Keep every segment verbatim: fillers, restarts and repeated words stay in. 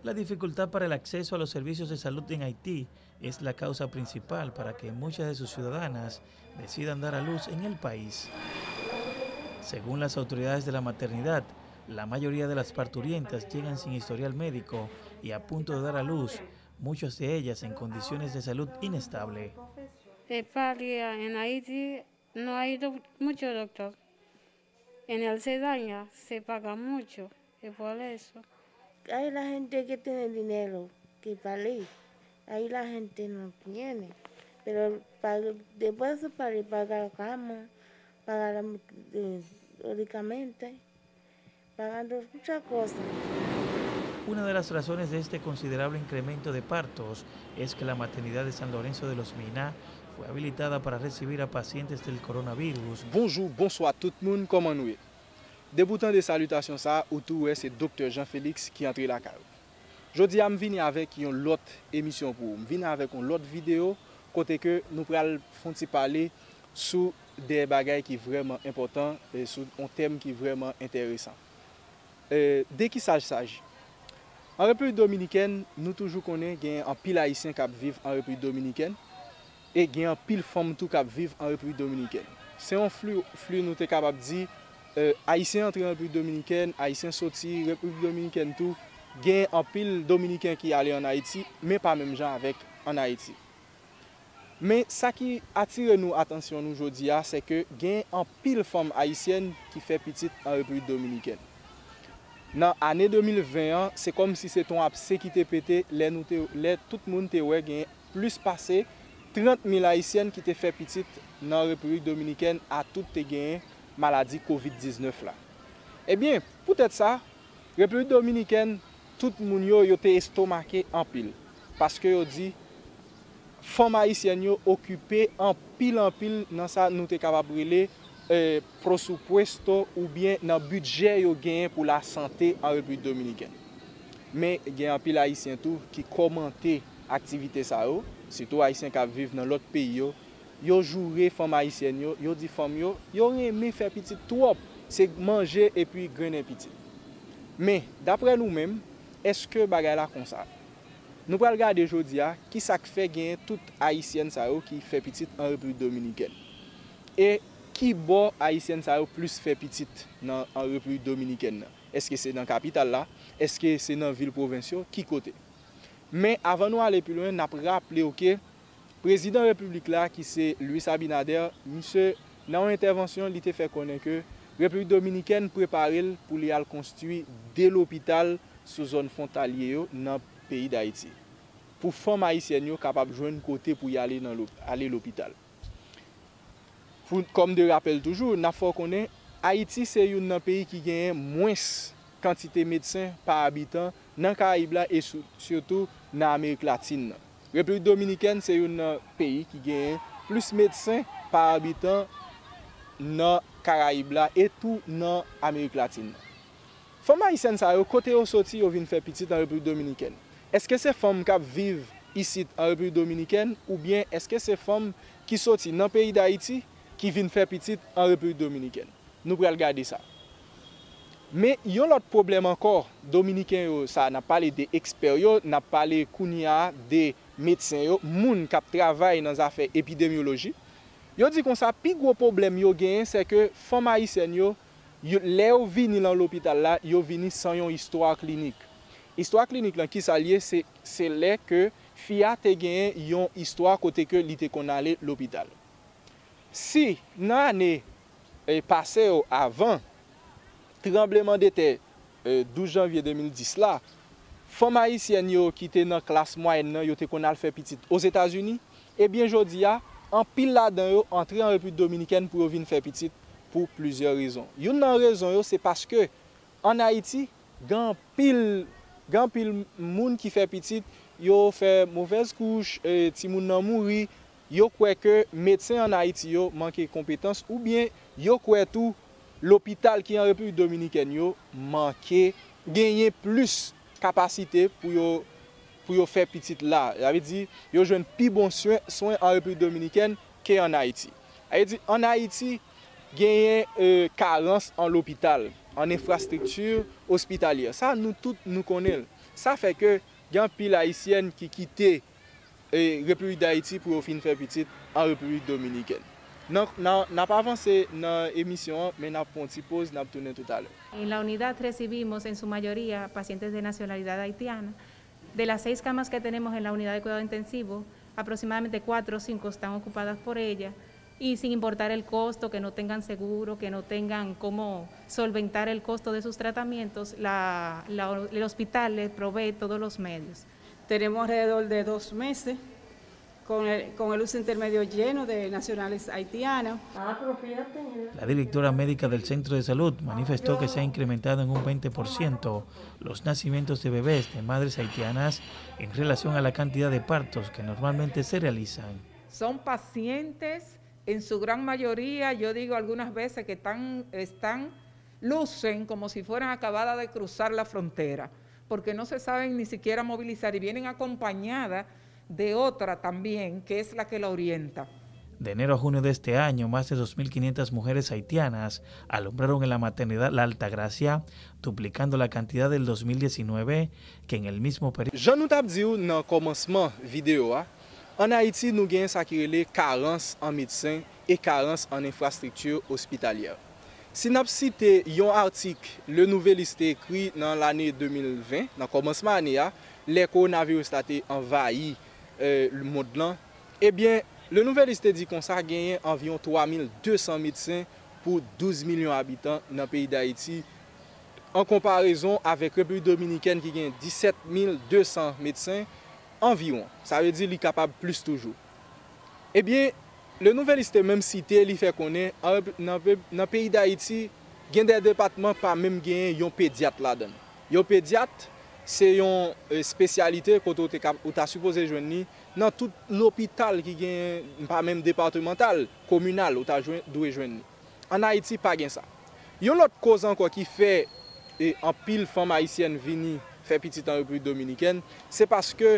La dificultad para el acceso a los servicios de salud en Haití es la causa principal para que muchas de sus ciudadanas decidan dar a luz en el país. Según las autoridades de la maternidad, la mayoría de las parturientas llegan sin historial médico y a punto de dar a luz, muchas de ellas en condiciones de salud inestable. E pali en Haití no hay do- mucho doctor. En el cesárea se paga mucho, es por eso. Hay la gente que tiene dinero que pali. Hay la gente no tiene. Pero pa- después se pali pagar cama, pagar eh, medicamentos, pagando muchas cosas. Una de las razones de este considerable incremento de partos es que la maternidad de San Lorenzo de los Mina fue habilitada para recibir a pacientes del coronavirus. Bonjou, bonswa tout moun, kòman nou ye? Depi w tande salitasyon sa a, ou tou wè se Doktè Jean Félix ki antre lakay ou. Jodi a, m vini avèk yon lòt emisyon pou ou. M vini avèk yon lòt videyo kote ke nou pral fè yon ti pale sou de bagay ki vrèman enpòtan, e sou yon tèm ki vrèman enteresan. E, de kisa s'agit? An Repiblik Dominikèn, nou toujou konnen gen anpil Ayisyen k ap viv an Repiblik Dominikèn e gen anpil fanm tou k ap viv an Repiblik Dominikèn. Se yon fli, fli nou te kapab di, e, Ayisyen antre an Repiblik Dominikèn, Ayisyen soti, Repiblik Dominikèn tou, gen anpil Dominiken ki ale ann Ayiti, men pa menm jan avèk ann Ayiti. Men sa ki atire nou atansyon nou jodi a, se ke gen anpil fanm ayisyèn ki fè pitit an Repiblik Dominikèn. Nan ane de mil ven an, se kòmsi se t on abse ki te pete lè nou te, lè tout moun te wè gen plis pase trant mil Ayisyèn ki te fè pitit nan Repiblik Dominikèn, atout te genyen maladi kovid diznèf la. Ebyen, poutèt sa, Repiblik Dominikèn, tout moun yo, yo te estomake anpil, paske yo di fanm ayisyèn yo okipe anpil, anpil nan sa nou te kapab rele, e, presupuesto oubyen nan bidjè yo genyen pou lasante an Repiblik Dominikèn. Men gen anpil Ayisyen tou ki kòmante aktivite sa yo, sitou Ayisyen k ap viv nan lòt peyi yo, yo joure fanm ayisyèn yo, yo di fanm yo, yo renmen fè pitit twòp, se manje epi grennen pitit. Men, daprè nou menm, èske bagay la konsa? Nou pral gade jodi a kisa k fè genyen tout Ayisyèn sa yo ki fè pitit an Repiblik Dominikèn. E ki bò Ayisyèn sa yo plis fè pitit nan, an Repiblik Dominikèn nan? Èske se nan kapital la? Èske se nan vil pwovens yo? Ki kote? Men avan nou ale pi lwen, n ap raple w ke prezidan repiblik la, ki se Luis Abinader, misye, nan yon entèvansyon, li te fè konnen ke Repiblik Dominikèn prepare l pou li al konstwi de lopital sou zòn fwontalye yo nan peyi Dayiti, pou fanm ayisyèn yo kapab jwenn kote pou y ale nan lop- ale lopital. Pou, kòm de rapèl toujou, n ap fè w konnen Ayiti se youn nan peyi ki genyen mwens kantite medsen pa abitan nan Karayib la e sou- sitou nan Amerik Latin nan. Repiblik Dominikèn se youn nan peyi ki genyen plis medsen pa abitan nan Karayib la e tou nan Amerik Latin nan. Fanm ayisyèn sa yo, kote yo soti, yo vin fè pitit an Repiblik Dominikèn? Èske se fanm k ap viv isit an Repiblik Dominikèn, oubyen èske se fanm ki soti nan peyi Dayiti ki vin fè pitit an Repiblik Dominikèn? Nou pral gade sa. Men yon lòt pwoblèm ankò, Dominiken yo, sa n ap pale de ekspè yo, n ap pale kounye a de medsen yo, moun k ap travay nan zafè epidemyoloji, yo di konsa, pi gwo pwoblèm yo genyen, se ke fanm ayisyèn yo, yo, lè yo vini nan lopital la, yo vini san yon istwa klinik. Istwa klinik lan, kisa l ye? Se, se lè ke fi a te genyen yon istwa kote ke li te konn ale lopital. Si nan ane, e, pase yo, avan tranblemanntè, e, douz janvye de mil dis la, fanm ayisyèn yo ki te nan klas mwayèn nan, yo te konn al fè pitit Ozetazini, ebyen jodi a, anpil ladan yo antre an Repiblik Dominikèn pou yo vin fè pitit pou plizyè rezon. Youn nan rezon yo, se paske ann Ayiti, gen anpil, gen anpil moun ki fè pitit, yo fè movèz kouch, e, timoun nan mouri, yo kwè ke medsen ann Ayiti yo manke konpetans oubyen yo kwè tou lopital ki an Repiblik Dominikèn yo manke genyen plis kapasite pou yo, pou yo fè pitit la. Sa vle di, yo jwenn pi bon swen, swen an Repiblik Dominikèn ke ann Ayiti. Sa vle di, ann Ayiti, genyen, e, karans an lopital. An enfrastrikti ospitalyè. Sa, nou tout, nou konnen l. Sa fè ke gen anpil Ayisyèn ki kite e Repiblik Dayiti pou yo fin fè pitit an Repiblik Dominikèn. Nan, nan, n ap avanse nan emisyon an, men n ap pran yon ti poz, n ap tounen toutalè. En la unidad recibimos en su mayoría pacientes de nacionalidad haitiana. De las seis camas que tenemos en la unidad de cuidado intensivo, aproximadamente cuatro o cinco están ocupadas por ella y sin importar el costo, que no tengan seguro, que no tengan cómo solventar el costo de sus tratamientos, la, la, el hospital les provee todos los medios. Tenemos alrededor de dos meses con el, con el uso intermedio lleno de nacionales haitianas. La directora médica del centro de salud manifestó que se ha incrementado en un veinte por ciento los nacimientos de bebés de madres haitianas en relación a la cantidad de partos que normalmente se realizan. Son pacientes, en su gran mayoría, yo digo algunas veces que están, están, lucen como si fueran acabadas de cruzar la frontera, porque no se saben ni siquiera movilizar y vienen acompañadas de otra también, que es la que la orienta. De enero a junio de este año, más de dos mil quinientas mujeres haitianas alumbraron en la maternidad La Altagracia, duplicando la cantidad del dos mil diecinueve, que en el mismo periodo. Jan nou t ap di w nan kòmansman videyo a, ann Ayiti nou genyen sa ki rele karans an medsen e karans an enfrastrikti ospitalyè. Si n ap site yon atik Le Nouvelliste te ekri nan lane de mil ven, nan kòmansman ane a, lè kowonaviris la te anvayi mond lan, ebyen, Le Nouvelliste te di konsa genyen anviwon twa mil de san medsen pou douz milyon abitan nan peyi Dayiti, an konparezon avèk Repiblik Dominikèn ki gen disèt mil de san medsen anviwon. Sa vle di li kapab plis toujou. Ebyen, Le Nouvelliste te menm site, li fè konnen nan peyi Dayiti, gen de depatman pa menm genyen yon pedyat ladan l. Yon pedyat, se yon espesyalite kote ou te ka, ou ta sipoze jwenn li nan tout lopital ki genyen, pa menm depatmantal, kominal, ou ta jwenn, dwe jwenn li. Ann Ayiti, pa gen sa. Yon lòt koz ankò ki fè e, anpil fanm ayisyèn vini fè pitit an Repiblik Dominikèn, se paske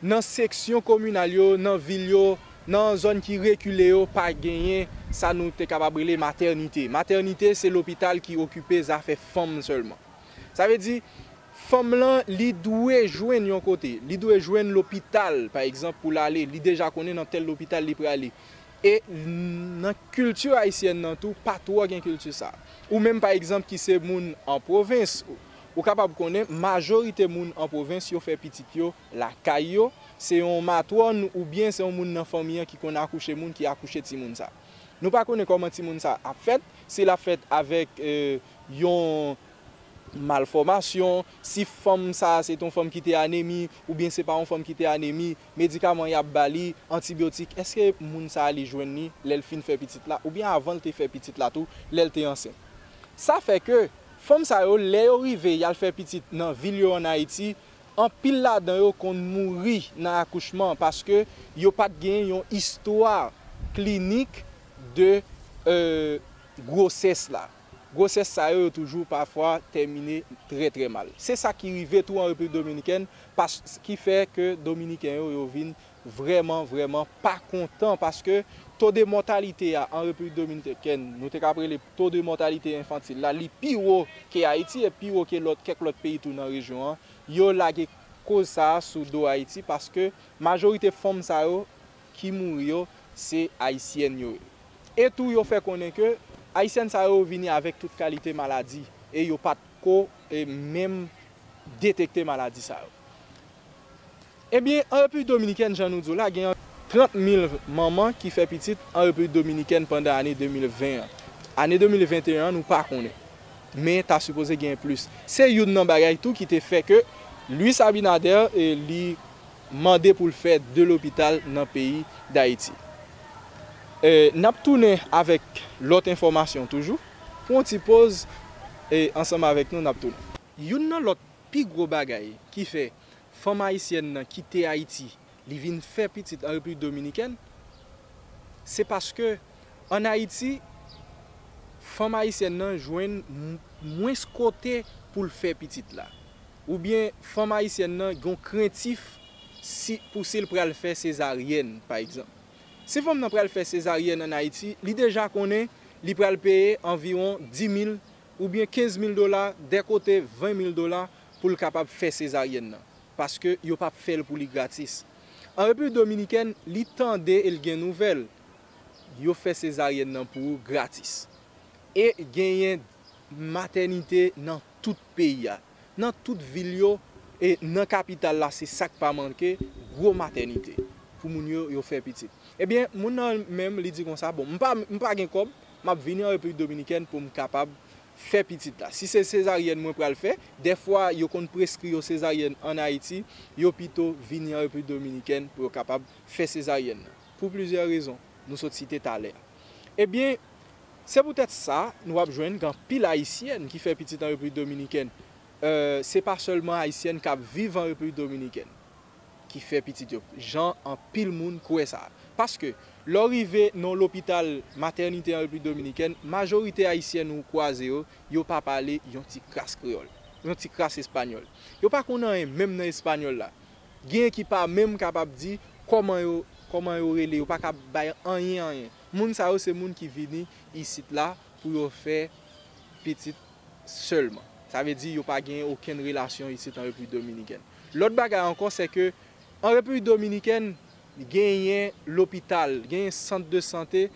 nan seksyon kominal yo, nan vil yo, nan zòn ki rekile yo, pa genyen sa nou te kapab rele matènite. Matènite, se lopital ki okipe zafè fanm sèlman. Sa vle di, fanm lan, li dwe jwenn yon kote, li dwe jwenn lopital, pa egzanp, pou l ale, li deja konnen nan tèl lopital li prale. E nan kilti ayisyèn nan tou, pa twò gen kilti sa. Ou menm, pa egzanp, ki se moun an pwovens, ou kapab konnen majorite moun an pwovens, yo fè pitit yo lakay yo, se yon matwòn oubyen se yon moun nan fanmi an ki konn akouche moun, ki akouche timoun sa. Nou pa konnen kòman timoun sa ap fèt, si l ap fèt avèk yon malfòmasyon, si fanm sa a se t yon fanm ki te anemi, oubyen se pa yon fanm ki te anemi, medikaman y ap ba li, antibyotik, èske moun sa a li jwenn li lè l fin fè pitit la, oubyen avan l te fè pitit la tou, lè l te ansent. Sa fè ke fanm sa yo, lè yo rive y al fè pitit nan vil yo ann Ayiti, anpil ladan yo konn mouri nan akouchman paske yo pa t gen yon istwa klinik de gwosès la. Gwosès sa yo, yo toujou pafwa tèmine trè trè mal. Se sa ki rive tou an Repiblik Dominikèn, ki fè ke Dominiken yo, yo vin vrèman, vrèman pa kontan paske to de mòtalite a an Repiblik Dominikèn, nou te ka rele to de mòtalite enfantil la, li pi wo ke Ayiti e pi wo ke lòt, kèk lòt peyi tou nan rejyon an. Yo lage koz sa a sou do Ayiti paske majorite fanm sa yo ki mouri yo, se ayisyèn yo ye. E tou yo fè konnen ke ayisyèn sa yo vini avèk tout kalite maladi e yo pa t ko menm detekte maladi sa yo. Ebyen, an Repiblik Dominikèn, jan nou di w la, gen trant mil manman ki fè pitit an Repiblik Dominikèn pandan ane de mil ven an. Ane de mil venteyen an, nou pa konnen. Men ta sipoze gen plis. Se youn nan bagay tou ki te fè ke Luis Abinader li mande pou l fè de lopital nan peyi Dayiti. N ap tounen avèk lòt enfòmasyon toujou. Pran yon ti poz, ansanm avèk nou, n ap tounen. Youn nan lòt pi gwo bagay ki fè fanm ayisyèn nan kite Ayiti, li vin fè pitit an Repiblik Dominikèn, se paske ann Ayiti, fanm ayisyèn nan jwenn mwens kote pou l fè pitit la. Oubyen fanm ayisyèn nan gen yon krentif si, pou si l pral fè sezaryèn, pa egzanp. Si fanm nan pral fè sezaryèn ann Ayiti, li deja konnen li pral peye anviwon dis mil oubyen kenz mil dola, dè kote ven mil dola pou l kapab fè sezaryèn nan. Paske yo p ap fè l pou li gratis. An Repiblik Dominikèn, li tande e l gen nouvèl, yo fè sezaryèn nan pou ou gratis. E genyen matènite nan tout peyi a. Nan tout vil yo, e nan kapital la, se sa k pa manke, gwo matènite pou moun yo, yo fè pitit. Ebyen, moun nan menm, li di konsa, bon, m pa, m pa gen kòb, m ap vini an Repiblik Dominikèn pou m kapab fè pitit la. Si se sezaryèn mwen pral fè, dèfwa yo konn preskri yo sezaryèn ann Ayiti, yo pito vini an Repiblik Dominikèn pou yo kapab fè sezaryèn nan. Pou plizyè rezon, nou sot site talè a. Ebyen, se poutèt sa, nou ap jwenn gen anpil Ayisyèn ki fè pitit an Repiblik Dominikèn. Euh, se pa sèlman Ayisyèn k ap viv an Repiblik Dominikèn ki fè pitit yo, jan anpil moun kwè sa. Paske, lè w rive nan yon lopital, matènite an Repiblik Dominikèn, majorite Ayisyèn ou kwaze yo, yo pa pale yon ti kras kreyòl, yon ti kras espanyòl. Yo pa konn anyen menm nan espanyòl la. Genyen ki pa menm kapab di kòman yo, kòman yo rele, yo pa ka bay anyen, anyen. Moun sa yo se moun ki vini isit la pou yo fè pitit sèlman. Sa vle di yo pa gen okenn relasyon isit an Repiblik Dominikèn. Lòt bagay ankò, se ke an Repiblik Dominikèn, genyen lopital, genyen sant de sante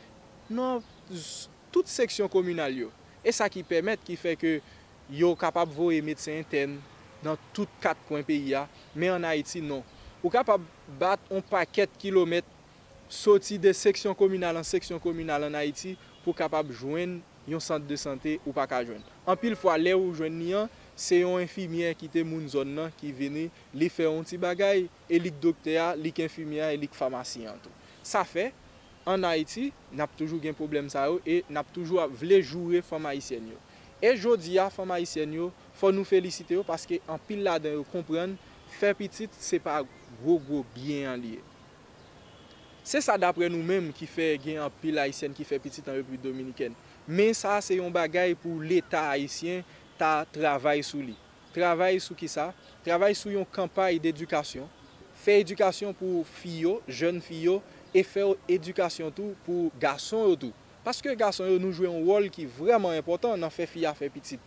nan z-, tout seksyon kominal yo. E sa ki pèmèt, ki fè ke yo kapab voye medsen entèn nan tout kat kwen peyi a, men ann Ayiti, non. Ou kapab bat yon pakèt kilomèt, soti de seksyon kominal an seksyon kominal ann Ayiti, pou w kapab jwenn yon sant de sante ou pa ka jwenn. Anpil fwa, lè ou jwenn li an, se yon enfimyè ki te moun zòn nan ki vini, li fè yon ti bagay, e li k doktè a, li k enfimyè a, e li k famasyen an tou. Sa fè, ann Ayiti, n ap toujou gen pwoblèm sa yo e n ap toujou ap vle joure fanm ayisyèn yo. E jodi a, fanm ayisyèn yo, fò nou felisite yo paske anpil ladan yo konprann fè pitit se pa gwo gwo byen an li ye. Se sa daprè nou menm ki fè gen anpil Ayisyèn ki fè pitit an Repiblik Dominikèn. Men sa se yon bagay pou Leta ayisyen ta travay sou li. Travay sou kisa? Travay sou yon kanpay dedikasyon. Fè edikasyon pou fi yo, jèn fi yo, e fè edikasyon tou pou gason yo tou. Paske gason yo, nou jwe yon wòl ki vrèman enpòtan nan fè fi a fè pitit.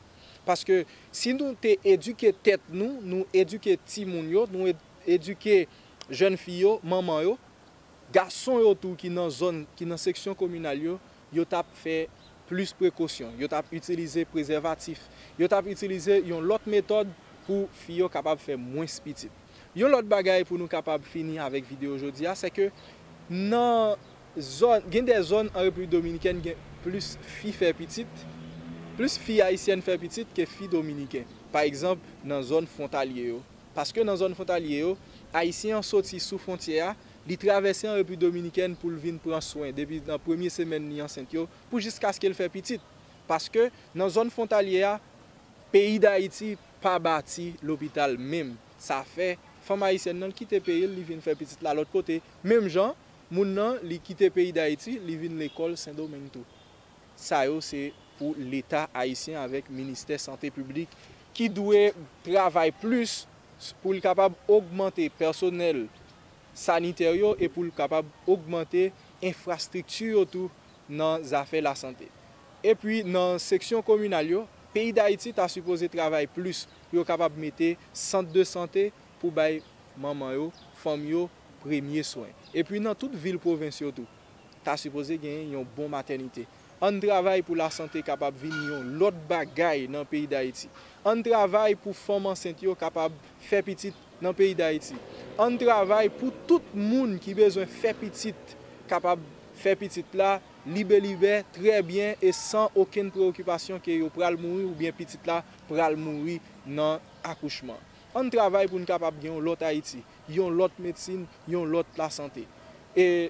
Paske si nou te edike tèt nou, nou edike timoun yo, nou ed-, edike jèn fi yo, manman yo, gason yo tou ki nan zòn, ki nan seksyon kominal yo, yo t ap fè plis prekosyon, yo t ap itilize prezèvatif, yo t ap itilize yon lòt metòd pou fi yo kapab fè mwens pitit. Yon lòt bagay pou nou kapab fini avèk videyo jodi a, se ke nan zòn, gen de zòn an Repiblik Dominikèn gen plis fi fè pitit, plis fi ayisyèn fè pitit ke fi dominiken. Pa egzanp, nan zòn fwontalye yo. Paske nan zòn fwontalye yo, Ayisyen an soti sou fwontyè a, li travèse an Repiblik Dominikèn pou l vin pran swen depi nan premye semèn li ansent yo, pou jiskaske l fè pitit. Paske nan zòn fwontalye a, peyi Dayiti pa bati lopital menm. Sa fè, fanm ayisyèn nan kite peyi l, li vin fè pitit la lòt kote. Menm jan, moun nan, li kite peyi Dayiti, li vin lekòl Sendomeng tou. Sa yo se pou Leta ayisyen avèk Ministè Sante Piblik ki dwe travay plis pou l kapab ogmante pèsonèl sanitè yo e pou l kapab ogmante enfrastrikti yo tou nan zafè lasante. Epi nan seksyon kominal yo, peyi Dayiti ta sipoze travay plis pou yo kapab mete sant de sante pou bay manman yo, fanm yo, premye swen. Epi nan tout vil pwovens yo tou, ta sipoze genyen yon bon matènite. Ann travay pou lasante kapab vin yon lòt bagay nan peyi Dayiti. Ann travay pou fanm ansent yo kapab fè pitit nan peyi Dayiti. Ann travay pou tout moun ki bezwen fè pitit kapab fè pitit la libelibè, trè byen e san okenn preyokipasyon ke yo pral mouri oubyen pitit la pral mouri nan akouchman. Ann travay pou n kapab gen yon lòt Ayiti, yon lòt medsin, yon lòt lasante. E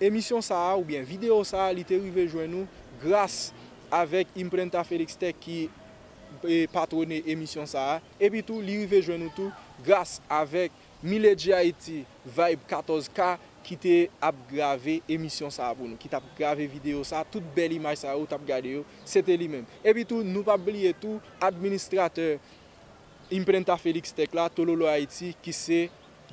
emisyon sa a oubyen videyo sa a, li te rive jwenn nou gras avèk Imprenta Felix Tech ki, e, patwone emisyon sa a. Epi tou, li rive jwenn nou tou gras avèk Miledji Ayiti, Vibe katòz K ki te ap grave emisyon sa a pou nou, ki t ap grave videyo sa a, tout bèl imaj sa a ou t ap gade yo, se te li menm. Epi tou, nou p ap bliye tou, administratè Imprenta Felix Tech la, Tololo Haiti, ki se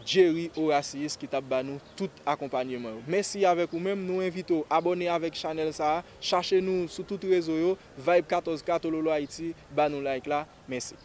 Jerry Horatius ki t ap ba nou tout akonpanyeman yo. Mèsi avèk ou menm, nou envite w abòne avèk chanèl sa a, chache nou sou tout rezo yo, Vibe katòz katololo Ayiti, ba nou like la, mèsi.